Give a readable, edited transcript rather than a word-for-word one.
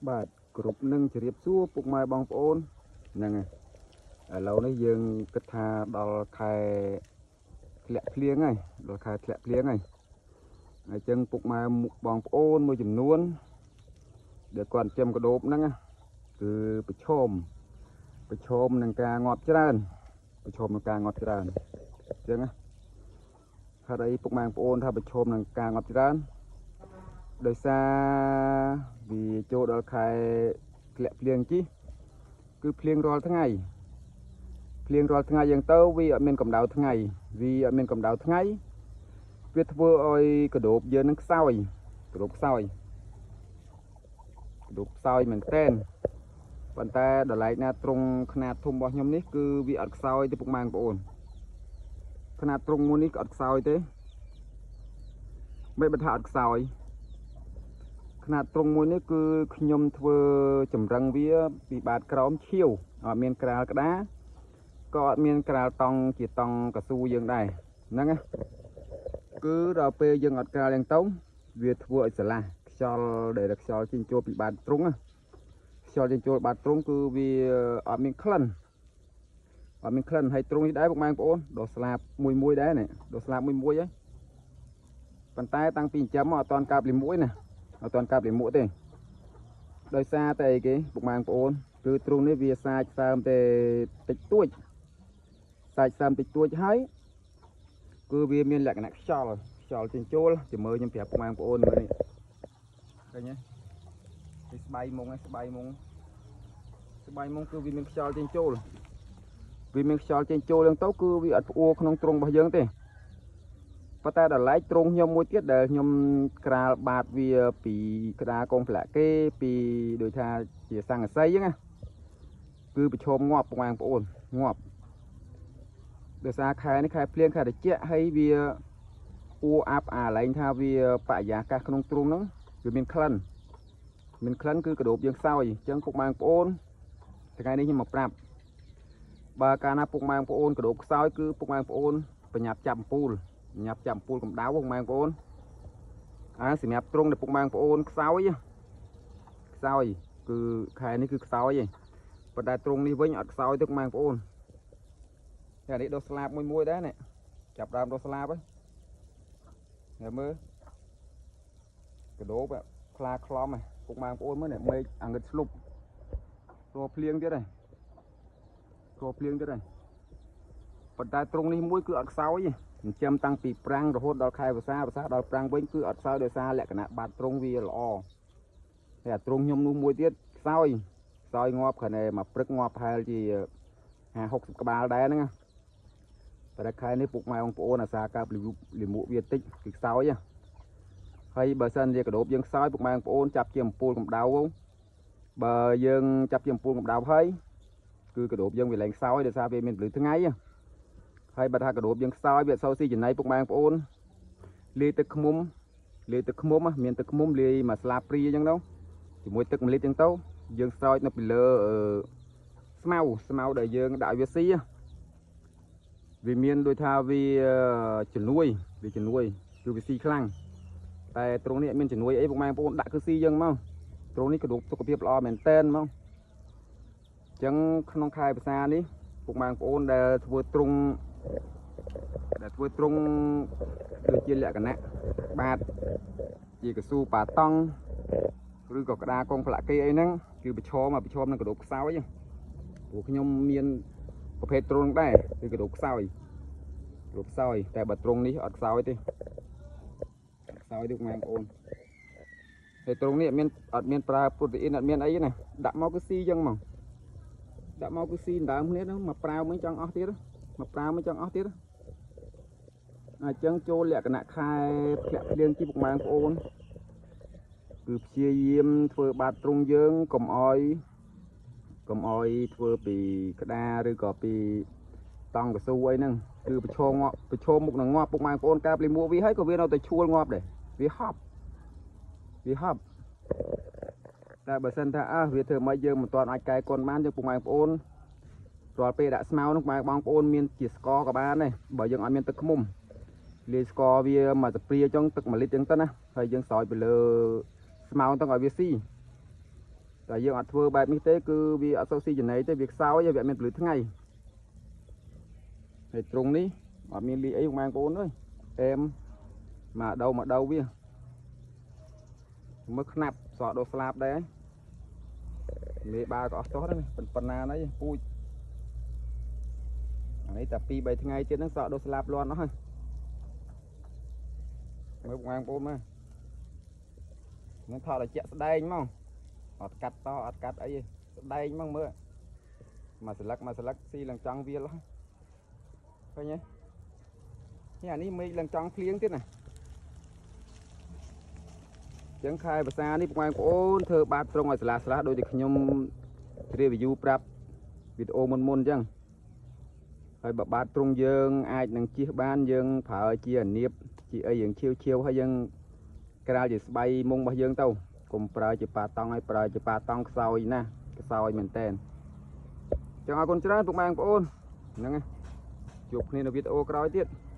បាទគ្រប់នឹងជរាបសួរពុកម៉ែបងប្អូនហ្នឹងហើយឥឡូវនេះយើងគិតថាដល់ខែធ្លាក់ភ្លៀងហើយដល់ខែធ្លាក់ភ្លៀងហើយអញ្ចឹងពុកម៉ែបងប្អូនមួយចំនួនដែលគាត់ចិញ្ចឹមកដូបហ្នឹងណាគឺប្រឈមប្រឈមនឹងការងាប់ច្រើនប្រឈមនឹងការងាប់ច្រើនអញ្ចឹងណាហេតុអីពុកម៉ែបងប្អូនថាប្រឈមនឹងការងាប់ច្រើន ដោយសារវាចូលដល់ខែធ្លាក់ភ្លៀងជីគឺភ្លៀងរាល់ថ្ងៃភ្លៀងរាល់ថ្ងៃយ៉ាងទៅវាអត់មានកម្ដៅថ្ងៃវាអត់មានកម្ដៅថ្ងៃវាធ្វើឲ្យកដូបយើងនឹងខ្សោយកដូបខ្សោយកដូបខ្សោយមែនតែនប៉ុន្តែដល់ឡែកណាត្រង់ខ្នាតធំរបស់ខ្ញុំនេះគឺវាអត់ខ្សោយទេពុកម៉ែបងប្អូនខ្នាតត្រង់មួយនេះក៏អត់ខ្សោយទេមិនបើថាអត់ខ្សោយ ខ្នាតត្រង់មួយនេះគឺខ្ញុំធ្វើចម្រឹងវាពីបាតក្រោមឈៀវអត់មានក្រាលក្តារក៏អត់មានក្រាលតង់ជាតង់កស៊ូយើងដែរហ្នឹងណាគឺដល់ពេលយើងអត់ក្រាលយ៉ាងទៅវាធ្វើឲ្យស្រឡះខ្យល់ដែលខ្យល់ចេញចូលពីបាតទ្រុងណាខ្យល់ចេញចូលបាតទ្រុងគឺវាអត់មានក្លិនអត់មានក្លិនហើយទ្រុងនេះដែរពុកម៉ែបងប្អូនដុះស្លាបមួយមួយដែរនេះដុះស្លាបមួយមួយហើយប៉ុន្តែតាំងពីចិញ្ចឹមមកអត់ទាន់កើបលីមួយណា អត់ទាន់កាប់លាមកទេដោយសារតែអីគេពុកម៉ែបងប្អូនគឺទ្រូងនេះវាសាចសើមតែតិចតួចសាចសើមតិចតួចហើយគឺវាមានលក្ខណៈខ្យល់ខ្យល់ចេញចូលចាំមើលខ្ញុំប្រាប់ពុកម៉ែបងប្អូនមើលនេះឃើញទេនេះស្បៃមុងឯងស្បៃមុងស្បៃមុងគឺវាមានខ្យល់ចេញចូលវាមានខ្យល់ចេញចូលហ្នឹងទៅគឺវាអត់ផ្អួរក្នុងទ្រុងរបស់យើងទេ ប៉ុន្តែដល់ឡែកទ្រុងខ្ញុំមួយទៀតដែលខ្ញុំក្រាលបាតវាពីក្តារកងផ្លាក់គេពីដូចថាជាសង្កសីហ្នឹងណាគឺប្រឈមងាប់ពុកម៉ែបងប្អូនងាប់ដោយសារខែនេះខែភ្លៀងខែត្រជាក់ហើយវាអួអាប់អាឡែងថាវាបរិយាកាសក្នុងទ្រុងហ្នឹងវាមានក្លិនមានក្លិនគឺកដូបយើងខ្សោយអញ្ចឹងពុកម៉ែបងប្អូនថ្ងៃនេះខ្ញុំមកប្រាប់បើកាលណាពុកម៉ែបងប្អូនកដូបខ្សោយគឺពុកម៉ែបងប្អូនប្រញាប់ចាប់អំពូល ញ៉ាប់ចាំពូលកម្ដៅពុកម៉ែបងប្អូនអាសម្រាប់ទ្រង់ដែលពុកម៉ែបងប្អូនខ្សោយខ្សោយគឺខែនេះគឺខ្សោយឯងប៉ុន្តែទ្រង់នេះវិញអត់ខ្សោយទេពុកម៉ែបងប្អូនតែនេះដុះស្លាបមួយមួយដែរនេះចាប់ដើមដុះស្លាបហើយមើលកដូបខ្លាខ្លំហ៎ពុកម៉ែបងប្អូនមើលនេះមេឃអាងឹតស្លុបរកភ្លៀងទៀតហើយរកភ្លៀងទៀតហើយប៉ុន្តែទ្រង់នេះមួយគឺអត់ខ្សោយទេ ចិញ្ចឹមតាំងពីប្រាំងរហូតដល់ខែវស្សាវស្សាដល់ប្រាំងវិញគឺអត់ខ្សោយដោយសារលក្ខណៈបាតទ្រង់វាល្អហើយអាទ្រង់ខ្ញុំនោះមួយទៀតខ្សោយខ្សោយងាប់គ្រាន់តែមកព្រឹកងាប់ប្រហែលជា50 60ក្បាលដែរហ្នឹងណាប៉ុន្តែខែនេះពុកម៉ែបងប្អូនអាសាកើបលិមួកវាតិចគឺខ្សោយហើយបើសិនជាកដូបយើងខ្សោយពុកម៉ែបងប្អូនចាប់ជាអំពូលកម្ដៅបើយើងចាប់ជាអំពូលកម្ដៅហើយគឺកដូបយើងវាលែងខ្សោយដោយសារវាមានពលឺថ្ងៃហ៎ ហើយបើថាកដូបយើងខ្សោយវាអត់សូវស៊ីចំណីពុកម៉ែបងប្អូនលាយទឹកឃ្មុំលាយទឹកឃ្មុំមានទឹកឃ្មុំលាយមួយស្លាបព្រាអញ្ចឹងទៅជាមួយទឹក1លីត្រអញ្ចឹងទៅយើងស្រោចនៅពីលើអឺស្មៅស្មៅដែលយើងដាក់វាស៊ីវាមានដូចថាវាជំនួយវាជំនួយគឺវាស៊ីខ្លាំងតែត្រង់នេះអត់មានជំនួយអីពុកម៉ែបងប្អូនដាក់គឺស៊ីយើងមកត្រង់នេះកដូបសុខភាពល្អមែនតែនមកអញ្ចឹងក្នុងខែភាសានេះពុកម៉ែបងប្អូនដែលធ្វើទ្រង់ ដែលធ្វើទ្រង់ដូចជាលក្ខណៈបាតជាកស៊ូប៉ាតង់ឬក៏ក្តារកងផ្លាក់គេអីហ្នឹងគឺប្រឈមប្រឈមនឹងកដូបខ្សោយព្រោះខ្ញុំមានប្រភេទទ្រង់ដែរគឺកដូបខ្សោយកដូបខ្សោយតែបើទ្រង់នេះអត់ខ្សោយទេអត់ខ្សោយទេបងប្អូនហើយទ្រង់នេះអត់មានអត់មានប្រើប្រូតេអ៊ីនអត់មានអីទេណាដាក់មកគឺស៊ីចឹងហ្មងដាក់មកគឺស៊ីដណ្ដើមគ្នាហ្នឹងមកប្រើមិញចង់អស់ទៀតមកប្រើមិញចង់អស់ទៀត អញ្ចឹងចូលលក្ខណៈខែធ្លាក់ភ្លៀងជីពុកម៉ែបងប្អូនគឺព្យាយាមធ្វើបាតទ្រង់យើងកុំអោយកុំអោយធ្វើពីក្តារឬក៏ពីតង់កស៊ូអីហ្នឹងគឺប្រឈមងាប់ប្រឈមមុខនឹងងាប់ពុកម៉ែបងប្អូនកាបលីមួវាហើយក៏វានៅតែឈួលងាប់ដែរវាហប់វាហប់តែបើសិនថាអើវាធ្វើម៉េចយើងមិនទាន់អាចកែកុនបានយើងពុកម៉ែបងប្អូនរាល់ពេលដាក់ស្មៅនោះម៉ែបងប្អូនមានជាស្ករក៏បានដែរបើយើងអត់មានទឹកឃ្មុំ លាយស្ករវាមួយស្ព្រាចុងទឹក1លីត្រចឹងទៅណាហើយយើងស្រោចទៅលើស្មៅទៅឲ្យវាស៊ី តែយើងអត់ធ្វើបែបនេះទេគឺវាអត់សូវស៊ីចំណីទេវាខ្សោយហើយវាអត់មានពន្លឺថ្ងៃហើយត្រង់នេះអត់មានលីអីបងប្អូនអើយអែមមកដៅមកដៅវាមើលខ្នាប់សក់ដូស្លាបដែរមេបាក៏អស់ចោះដែរប៉ុណ្ណាណីពូជអានេះតែ2 3ថ្ងៃទៀតហ្នឹងសក់ដូស្លាបលាន់អស់ហើយមើលបងប្អូនមើលនឹងថតឲ្យជាក់ស្ដែងហ្មងអត់កាត់តអត់កាត់អីទេស្ដែងហ្មងមើលមួយស្លឹកមួយស្លឹកស៊ីឡើងចង់វាលឃើញទេនេះអានេះមេឃឡើងចង់ភ្លៀងទៀតណាចឹងខែភាសានេះបងប្អូនធ្វើបាតត្រង់ឲ្យស្លាស្លាដូចតែខ្ញុំ review ប្រាប់វីដេអូមុនមុនអញ្ចឹងហើយបើបាតត្រង់យើងអាចនឹងជៀសបានយើងប្រើជាអានៀបជាអីយើងឈៀវឈៀវហើយយើងក្រាលជាស្បៃមុងរបស់យើងទៅកុំប្រើជាប៉ាតង់ឲ្យប្រើជាប៉ាតង់ខ្សោយណាស់ខ្សោយមែនតែនចឹងអរគុណច្រើនពុកម៉ែបងប្អូនហ្នឹងហើយជួបគ្នានៅវីដេអូក្រោយទៀត។